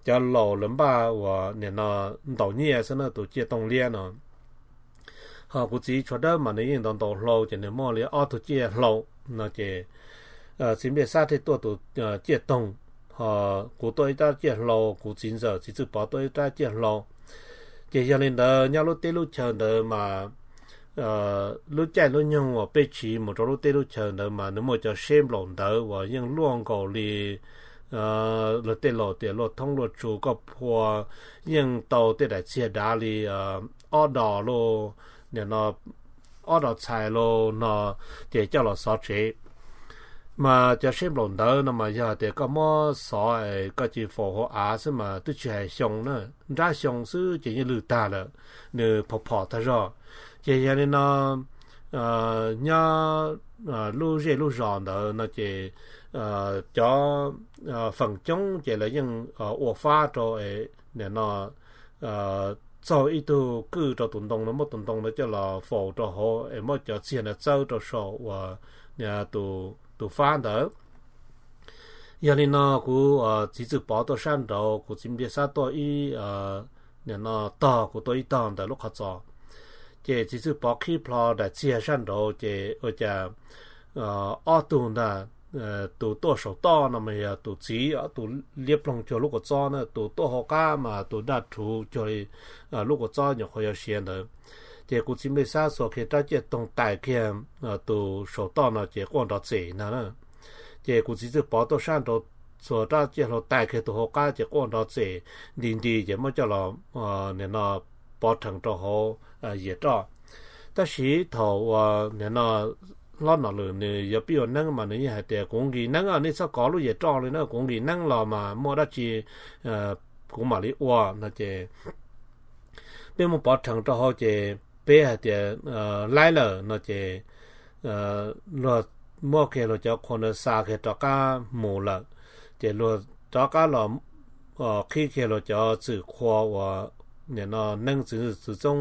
cov laus lawv npaj uas nim no ntaus nyiaj xwb na, tus ciaj tooj liab no. Ho kuv txiv tshuav dawb mas nws yeej ntaus ntaus hlau ces nws muaj li ob tug ciaj hlau no ces txiv nplej xab thiaj tuaj tus ciaj toog, ho kuv tuaj ib rab ciaj hlau, kuv txiv ntxawm txiv Txwj Pov tuaj ib rab ciaj hlau. Ces yog li ntawd nyob lub teb lub chaw ntawd mas lub caij lub nyoog uas peb tsiv mus rau lub teb lub chaw ntawd mas nws muaj cov seb nplaum ntawv uas yeej luaj nkaus li luag tej laus tias luaj thoob luaj tsu, koj phua yeej tau tej daim txiag dav li ob dos lauj, nim no ob dos txhais lauj no, ces coj los xov tsev. Mas cov seb nplaum ntawv no mas yog tias koj muab xov es koj cia li faus hauv av xwb mas twb tsis hais xyoo na, nrab xyoo xwb ces yeej lwj tag lawm, nws phom phom tag zog. Ces yog li no nyob lub zej lub zos ntawd no ces cov feem coob ces lawv yeej ua fab rau nim no txaug ib tug kwj rau tus ntoo no, muab tus ntoo no coj los faus rau hauv es muab cov txiag no txawb rau saum uas tus fab ntawd. Yog li no kuv txiv Txwj Pov tuaj sab nraud, kuv txiv nplej xab tuaj ib, nim no tog, kuv tuaj ib tog ntawm lub qhov txos. Ces txiv Txwj Pov qhib plho daim txiag sab nraud ces ua cas ob tug ntag, tus tuaj saum toj no mas yog tus txiv, tus liab ploog cuag lub kua txob na, tus tuaj hauv qab mas tus daj rhuv cuag li lub kua txob nyuam qhuav yuav siav ntawd. Ces kuv txiv nplej xab xuas kiag rab ciaj toog tais kiag tus saum toj no ces quaj nrov txem ntag na. Ces kuv txiv Txwj Pov tuaj sab nraud xuas rab ciaj hlau tais kiag tus hauv qab ces quaj nrov txem nti nti ces muab coj los nim no pov rhees rau hauv yias roj. Tab sis thaum uas nim no hlob Nom Lwm nws yuav pib ua neeb mas nws yeej hais tias kuv nqis neeb, nej txhob kov lub yias roj li na, kuv nqis neeb los mas muaj dab tsi kuv mam li ua no ces peb muab pov rhees rau hauv ces peb hais tias laib lawm no ces luag muab kiag luag cov qhua ntawd xa kiag rov qab mus lawm. Ces luag rov qab los qhib kiag luag cov txwm qhua uas nim no neeb txwv txoob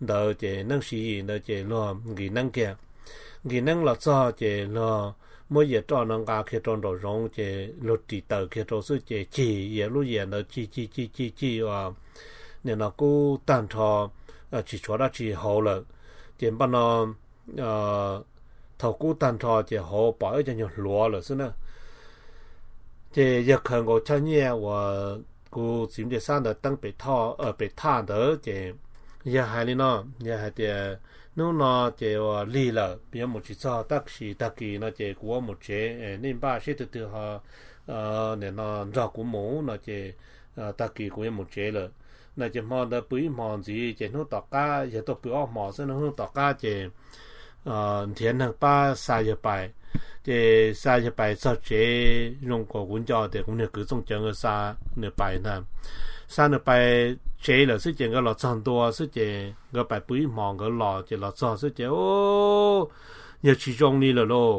ntawd ces neeb siv yim ntawd ces luag nkis neeb kiag. Nkis neeb los txog ces luag muab yias roj no nqa kiag rau nraum zoov ces luag ris taws kiag rau xwb ces cig yias lub yias ntawd cig cig cig cig cig uas nim no kub tag nrho, tsis tshuav dab tsi hauv lawm. Ces npaj no thaum kub tag nrho ces hauv pom ib cov nyuag hluav lawm xwb na. Ces yawg khaws nkaus choj nyiaj uas kuv txiv Npliaj Xab ntawd teeb pem thaj ntawd ces yawg hais li no, yawg hais tias, hnub no ces ua lig lawm, yuav mus tsis txog, tab sis tag kis no ces kuv yuav mus tsev, nej npaj seb tus twg ho nim no nrog kuv mus no ces tag kis kuv yuav mus tsev lawm. No ces hmo ntawd pw ib hmo ntxiv ces hnub tom qab, yawg tuaj pw ob hmo xwb no, hnub tom qab ces nrhiav neeg pab xa yawg pais. Ces xa yawg pais txog tsev, zoo kuas kuv nco tias kuv niag kwv Txooj Cawv nkawd xa nws pais ntag. Xa nws pais tsev lawm xwb ces nkawd los txog ntua xwb ces nkawd pais pw ib hmos nkawd los ces los txog xwb ces yawg tsis zoo li lawm lauj,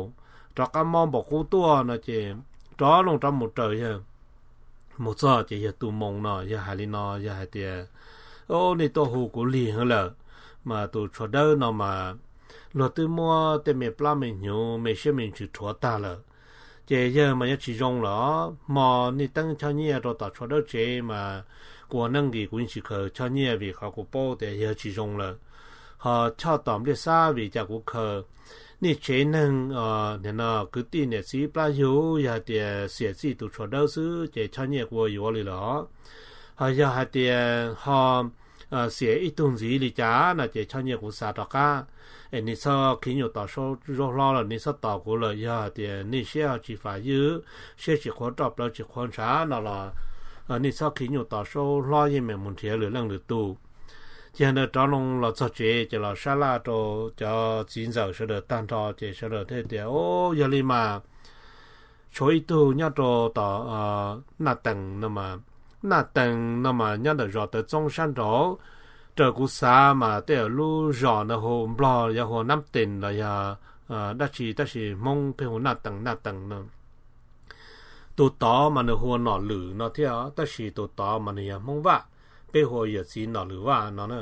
rov qab mob npaum qub tuaj no ces rov loo rov mus raws yawg. Mus txog ces yawg tu moo no, yawg hais li no, yawg hais tias, Ob, nej tuaj hu kuv lig heev lawm, mas tus tshuav dawb no mas luag twb muab tej me plab me hnyuv me siab me ntsws rhuav tag lawm. Ces yawg mas yeej tsis zoo lawm, hmo nej teeb choj nyiaj rau tom tshuav dawb tsev mas kuv ua neeb nqis kuv yeej tsis khaws choj nyiaj vim qhov kuv paub tias yawg tsis zoo lawm. Ho choj tom Npliaj Xab vim cas kuv khaws, nej tsev neeg nim no kwv tij niam txiv plab yug, yog hais tias xiam txij tus tshuav dawb xwb ces choj nyiaj kuv ua yuav li lawm. Ho yog hais tias ho xiam ib tug ntxiv li cas no ces choj nyiaj kuv xa rov qab. Es nej txhob khib nyuj tom zaub hlob lawm, nej txhob tos kuv lawm, yog hais tias nej siab ho tsis fam ywg, siab tsis qhuav roj plawv tsis qhuav ntshav no los nej txhob khib nyuj tom zaub hlob, yeej meem mus nrhiav lwm leej lwm tus. Ces yawg ntawd rov loo los txog tsev ces los sab laj rau cov txiv ntxawm sawv daws tag nrho ces sawv daws thiaj tias, Ob, yog li mas tshuav ib tug nyob rau tom Naj Tees no mas, Naj Tees no mas nyob ntawm zos Tawv Txoob sab nraud, raws kuv xav mas tej lub zos ntawd hu Nplog yuav hu Nab Tees los yog dab tsi tab sis Hmoob pheej hu Naj Tees, Naj Tees no. Tus tod mas nws hu ua Nom Lwm no thiab tab sis tus tod mas nws yog Hmoob Vaj, peb hu ua yawm txiv Nom Lwm Vaj no na.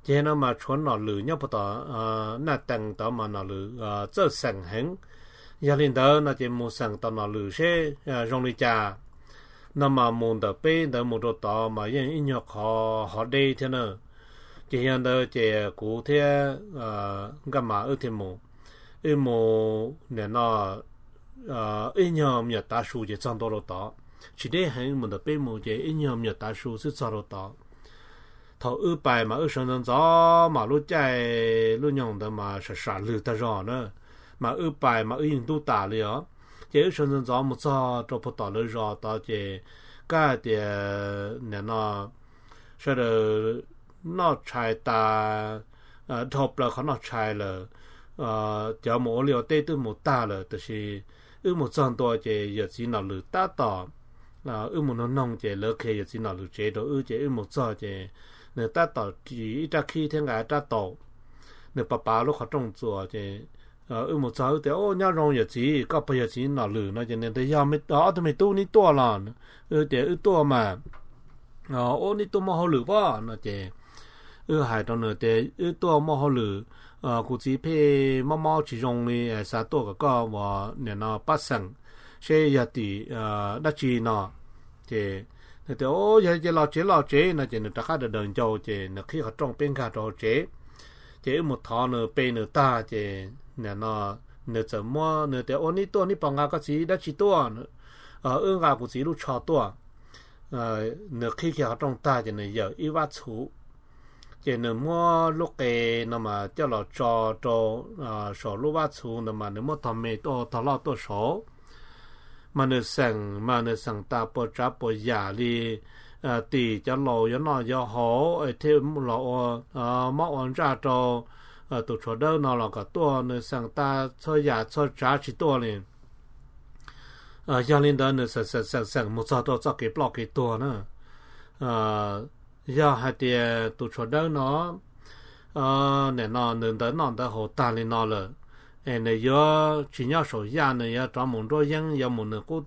Ces no mas tshuav Nom Lwm nyob puag tom Naj Tees tod mas Nom Lwm txawj xeem heev. Yog li ntawd no ces mus xeem tom Nom Lwm seb zoo li cas. No mas mus ntawm peb ntawd mus rau tod mas yeej ib nyuag qhov hov deb thiab na. Ces yog ntawd ces kuv thiab Nkaj Mas wb thiaj mus, wb mus nim no ib nyuag me nyuam tav su ces txog ntua rau tod. Tsis deb heev, mus ntawm peb mus ces ib nyuag me nyuam tav su xwb txog rau tod. Thaum wb pais mas wb sawv ntxov ntxov mas lub caij lub nyoog ntawd mas sam sam lwg tag zog na, mas wb pais mas wb yeej ntub tas li os. Ces wb sawv ntxov ntxov mus txog rau puag tom lawv zos tod ces kab hais tias nim no sawv daws noj tshais tas, dhau plaws qhov noj tshais lawm, cov mus ua liaj ua teb twb mus tag lawm, tab sis wb mus txog ntua ces yawm txiv Nom Lwm tab tom, wb mus noog noog ces lawv qhia yawm txiv Nom Lwm tsev rau wb ces wb mus txog ces nws tab tom ris ib rab khib thiab nqa rab taus, nws pav pav lub qhov rooj txuas ces wb mus txog wb tias, Ub, nyob zoo yawm txiv, koj puas yog txiv Nom Lwm? No ces nws tias, Yog, ob tug me tub, neb tuaj los? Wb tias, Wb tuaj mas. Ub, neb tuaj muaj hauj lwm pob? No ces wb hais rau nws tias, Wb tuaj muaj hauj lwm, kuv txiv pheej mob mob tsis zoo li, xav tuaj kom koj ua nim no pab xeem seb yog tim dab tsi no. Ces nws tias, Yog ces los tsev, los tsev. No ces nws rov qab daws daws ncau ces nws qhib qhov rooj peb nkag rau hauv tsev. Ces wb mus thov nws, pe nws tag ces nim no nws txawm muab, nws tias, Ua, neb tuaj, neb puas nqa koj txiv dab tsi tuaj? Wb nqa kuv txiv lub tsho tuaj. Nws qhib kiag qhov rooj tag ces nws yawm ib vab txhuv, ces nws muab lub qe no mas coj los tso rau saum lub vab txhuv ntawd mas nws muab tog me tuaj tog loj tuaj saud. Mas nws xeem mas nws xeem tas puas tsav puas yam li, tim cov laus yuav noj yuav haus es thiaj los ua mob ua ntsaj rau tus tshuav dawb no los kom tuaj, nws xeem tas txhua yam txhua tsav tsis tuaj li. Yog li ntawd nws xeem xeem xeem xeem mus txog rau txoj kev ploj kev tuag na. Yog hais tias tus tshuas dawb no, nim no nws ntawv noj ntawv haus tag li no lawm, es nws yuav tsis nyob saum yaj, nws yuav rov mus nruab yeeb, yuav mus nws qub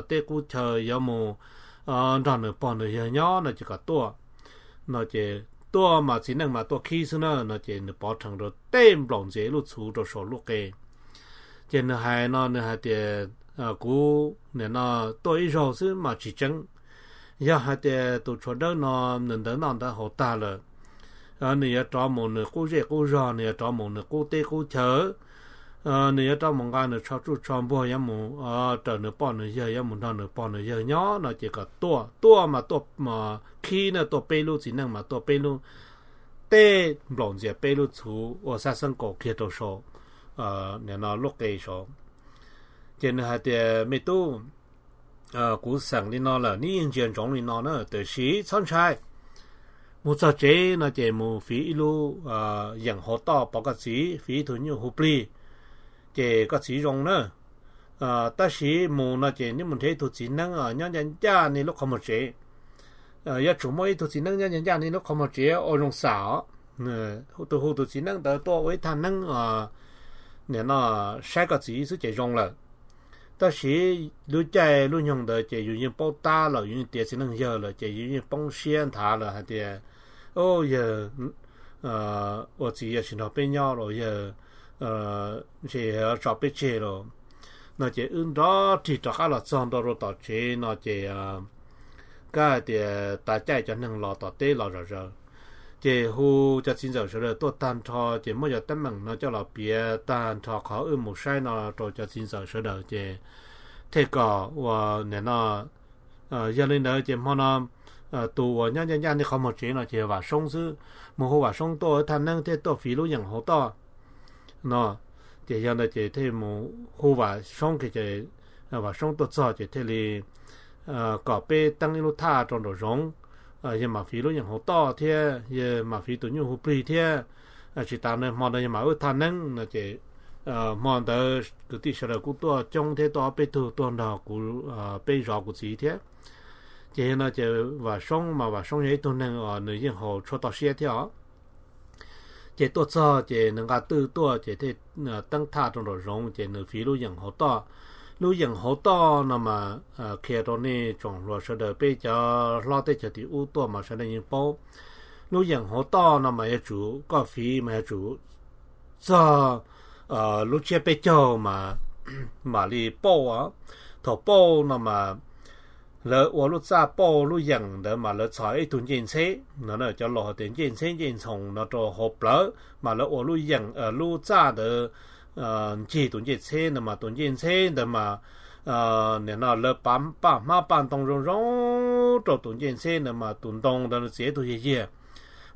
teb qub chaw, yuav mus nrog nws pog nws yawg nyob no ces kom tuaj. No ces tuaj mas txiv neej mas tuaj khib xwb na, no ces nws pov rhees rau tej nplaum ntxias ib lub txhuv rau saum lub qe. Ces nws hais no, nws hais tias, kuv nim no tuaj ib zaug xwb mas tsis tseeb. Yog hais tias tus tshuas dawb no nws ntawv noj ntawv haus tag lawm, nws yuav rov mus nws qub zej qub zog, nws yuav rov mus nws qub teb qub chaw, nws yuav rov mus nqa nws tsho tsuj tsho npuag, yuav mus raws nws poj nws yawg, yuav mus nrog nws pog nws yawg nyob no ces kom tuaj. Tuaj mas tuaj khib na, tuaj peb lub, txiv neej mas tuaj peb lub, tej nplaum ntxias peb lub txhuv ua xab xeeb kaum kiag rau saum nim no lub qe saud. Ces nws hais tias, me tub, kuv xeem li no lawm, neb yeej ntsia ntsoov li no na, tiam sis txhob ntshai. Mus txog tsev no ces mus fiv ib lub yeem hauv toj pov koj txiv, fiv ib tug nyuj hu plig, ces koj txiv zoo na. Tab sis mus no ces neb mus nrhiav ib tug txiv neeb nyob ncaj ncaj nej lub qhov muag tsev. Yuav tsum muaj ib tug txiv neeb nyob ncaj ncaj nej lub qhov muag tsev ua zoo xam os. Tus hu tus txiv neeb ntawd tuaj ua ib thaj neeb, nim no saib koj txiv xwb ces zoo lawm. Tab sis lub caij lub nyoog ntawd ces yus yeej paub tab lawm, yus yeej tiav txiv neej yawg lawm ces yus yeej poob siab nthav lawm hais tias, o, yawg ua txiv yawg tsis nrog peb nyob los, yawg ntshe tso peb tseg los. No ces wb nrov rig rov qab los txog ntua rau tom tsev no ces kab hais tias tas caij cov neeg los tom teb los zom zaws. Ces hu cov txiv ntxawm sawv daws tuaj tag nrho ces muab cov teeb meem no coj los piav tag nrho qhov wb mus saib no rau cov txiv ntxawm sawv daws ces thiaj kom ua nim no, yog li ntawd ces hmo no tus uas nyob ncaj ncaj nej qhov muag tsev no ces yog Vam Soob xwb. Mus hu Vam Soob tuaj ua thaj neeb thiab tuaj fiv lub yeem hauv toj no. Ces yog ntawd ces thiaj mus hu Vam Soob kiag ces Vam Soob tuaj txog ces thiaj li kom peb teeb ib lub thaj rau nraum zoov, yawg mam fiv lub yeem hauv toj thiab yawg mam fiv tus nyuj hu plig thiab. Tsis tas ntawd hmo ntawd yawg mam ua thaj neeb no ces hmo ntawd kwv tij sawv daws kuj tuaj coob thiab, tuaj ob peb tug tuaj nrog kuv, peb zov kuv txiv thiab. Ces yog no ces Vam Soob mas Vam Soob yog ib tug neeg uas nws yeej haus tshuaj toj siab thiab os. Ces tuaj txog ces nws nqa twj tuaj ces thiaj teeb thaj rau nraum zoov ces nws fiv lub yeem hauv toj. Lub yeem hauv toj no mas qhia rau nej tsoom hluas sawv daws, peb cov hlob teb chaws tim ub tuaj mas sawv daws yeej paub. Lub yeem hauv toj no mas yuav tsum koj fiv mas yuav tsum txog lub tsiab peb caug mas mam li pauj. Thaum pauj no mas lawv ua lub txaj pauj lub yeem ntawd mas lawv txhos ib tug ncej ntxheb no, cov laus hais tias ncej ntxheb ncej ntxhoos no rau hauv plawv mas lawv ua lub yeem, lub txaj ntawd ncig tus ncej ntxheb ntawd mas tus ncej ntxheb ntawd mas nim no lawv paj hmab paj ntoo zoo zoo rau tus ncej ntxheb ntawd mas tus ntoo ntawd txiav ib tug yiag yiag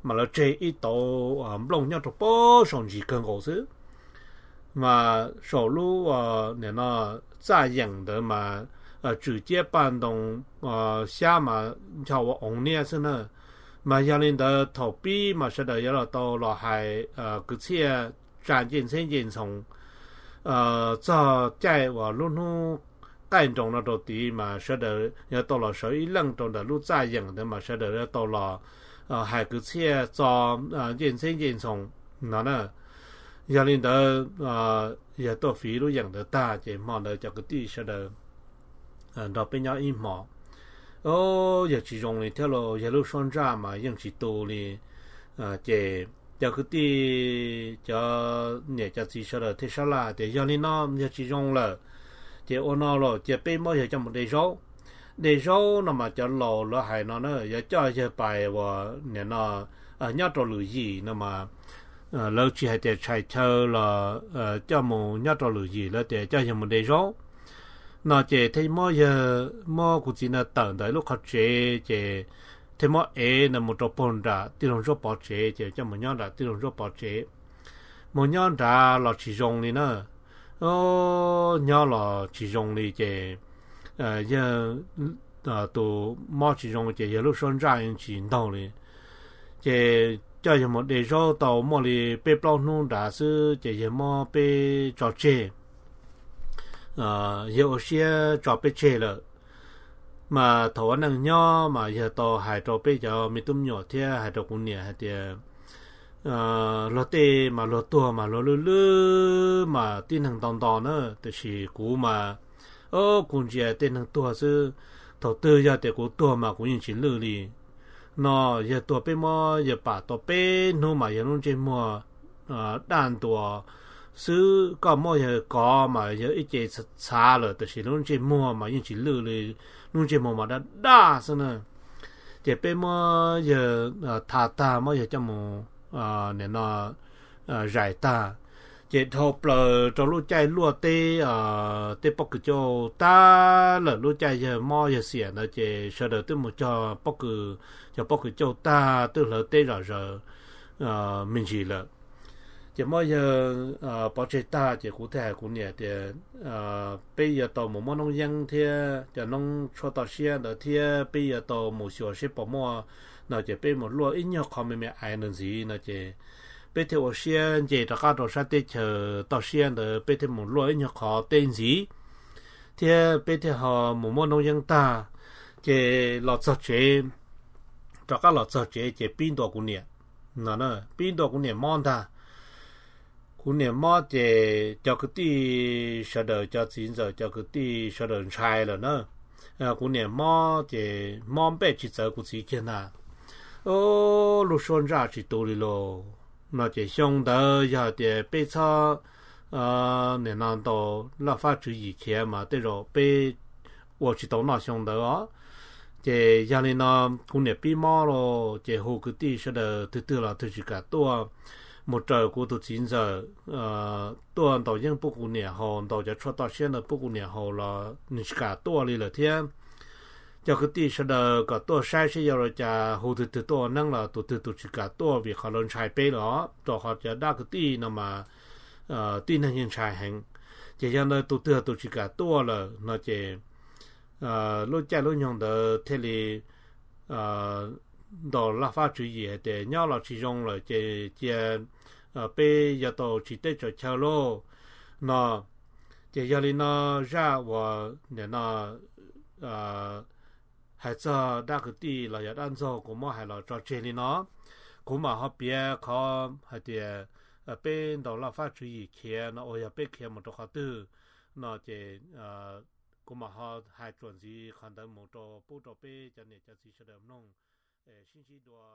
mas lawv tseg ib tauv nplooj nyob rau pem saum ntsis kawg nkaus xwb. Mas saum lub nim no txaj yeem ntawd mas tswm ciab paj ntoo xyab mas ncho ua oov niab xwb na. Mas yog li ntawd thaum pib mas sawv daws yuav los tau los hais kwv txhiaj tsa ncej ntxheb ncej ntxhoos. Txog caij uas lub hnub qaij nroos no rau tid mas sawv daws yuav tau los sawv ib leej rau ntawm lub txaj yeem ntawd mas sawv daws yuav tau los hais kwv txhiaj txo ncej ntxheb ncej ntxhoos no na. Yog li ntawd, yawg tuaj fiv lub yeem ntawd tag ces hmo ntawd cov kwv tij sawv daws nrog peb nyob ib hmos. Yawg tsis zoo li thiab los, yawg lub suab ntsaj mas yeej tsis tu li. Ces cov kwv tij cov niam cov txiv sawv daws thiaj sab laj tias yog li no yawg tsis zoo lawm, ces ua no los cia peb muab yawg coj mus de zaub. De zaub no mas cov laus lawv hais no na, yuav coj yawg pais uas nim no nyob rau lwm yim no mas lawv tsis hais tias tshais chaw los coj mus nyob rau lwm yim, lawv tias coj yawg mus de zaub. No ces thiaj muab yawg, muab kuv txiv ntawd tawm ntawm lub qhov tsev ces thiaj muab ev ntawd mus rau puag nram tij laug Ntsuab Pov tsev ces coj mus nyob nram tij laug Ntsuab Pov tsev. Mus nyob nrad los tsis zoo li na. Nyob los tsis zoo li ces yawg tus mob tsis zoo ces yawg lub suab ntsaj yeej tsis ntaug li. Ces coj yawg mus de zaub tau muaj li peb plaub hnub nrad xwb ces yawg muab peb tso tseg. Yawg ua siab tso peb tseg lawm. Mas thaum ua neej nyob mas yawg tau hais rau peb cov me tub me nyuam thiab hais rau kuv niam hais tias, luag tej mas luag tuag mas luag lwj lwj mas tib neeg ntau ntau na, tiam sis kuv mas, o, kuv ntsia tej neeg tuag xwb. Thaum twg yog tias kuv tuag mas kuv yeej tsis lwj li. No, yawg tuag peb muab yawg pam tau peb hnub mas yawg lub ntsej muag daj ntuas xwb, koj muab yawg kov mas yawg ib ce txhav lawm, tiam sis lub ntsej muag mas yeej tsis lwj li, lub ntsej muag mas daj daj xwb na. Ces peb muab yawg tha tag, muab yawg coj mus, nim no, zais tag, ces dhau plaws rau lub caij luaj teb, tej pob kws cauj tag lawm, lub caij yawg mob yawg xiam ntawd ces sawv daws twb mus cog pob kws, cog pob kws cauj tag twb hlawv teb zom zaws me ntsis lawm. Ces muab yawg pov tseg tag ces kuv thiaj hais kuv niam tias, peb yuav tau mus muab noob yeeb thiab cov noob tshuaj toj siab ntawd thiab peb yuav tau mus xyuas seb puas muaj no ces peb mus luaj ib nyuag qho me me aiv ntawd ntxiv no ces peb thiaj ua siab nce rov qab rau sab teb chaws toj siab ntawd, peb thiaj mus luaj ib nyuag qho teb ntxiv thiab peb thiaj ho mus muab noob yeeb tag, ces los txog tsev, rov qab los txog tsev ces pib ntua kuv niam no, pib ntua kuv niam mob ntag. Kuv niam mob ces cov kwv tij sawv daws, cov txiv ntxawm cov kwv tij sawv daws ntshai lawm na. Kuv niam mob ces mob npej tsis txawv kuv txiv kiag ntag, lub suab ntsaj tsis tu li los no ces xyoo ntawd yog hais tias peb txhob, nim no ntaus laj fab tswv yim khiav mas tej zaum peb ua tsis tau noj xyoo ntawd os. Ces yog li no kuv niam pib mob los ces hu kwv tij sawv daws twg twg los twg tsis kam tuaj mus raws kuv tus txiv ntxawm tuaj ntaus yeeb pub kuv niam haus, ntaus cov tshuaj toj siab ntawd pub kuv niam haus los nws tsis kam tuaj li lawm thiab. Cov kwv tij sawv daws kom tuaj saib seb yog ua cas, hu twg twg tuaj ua neeb los tus twg tus tsis kam tuaj vim qhov lawv ntshai peb lawm os, rau qhov cov dab kwv tij no mas tib neeg yeej ntshai heev. Ces yog ntawd tus twg tus tsis kam tuaj lawm no ces lub caij lub nyoog ntawd thiaj li ntaus laj fab tswv yim hais tias nyob los tsis zoo lawm ces cia peb yuav tau tsiv teb tsaws chaw lauj no. Ces yog li no zaj uas nim no hais txog dab kwv tij los yog dab ntxaug kuv muab hais los tso tseg li no. Kuv mam ho piav qhov hais tias peb ntaus laj fab tswv yim khiav no uas yog peb khiav mus rau qhov twg no ces kuv mam ho hais txuas ntxiv qhov ntawd mus rau pub rau peb cov niam cov txiv sawv daws mloog. Sib ntsib dua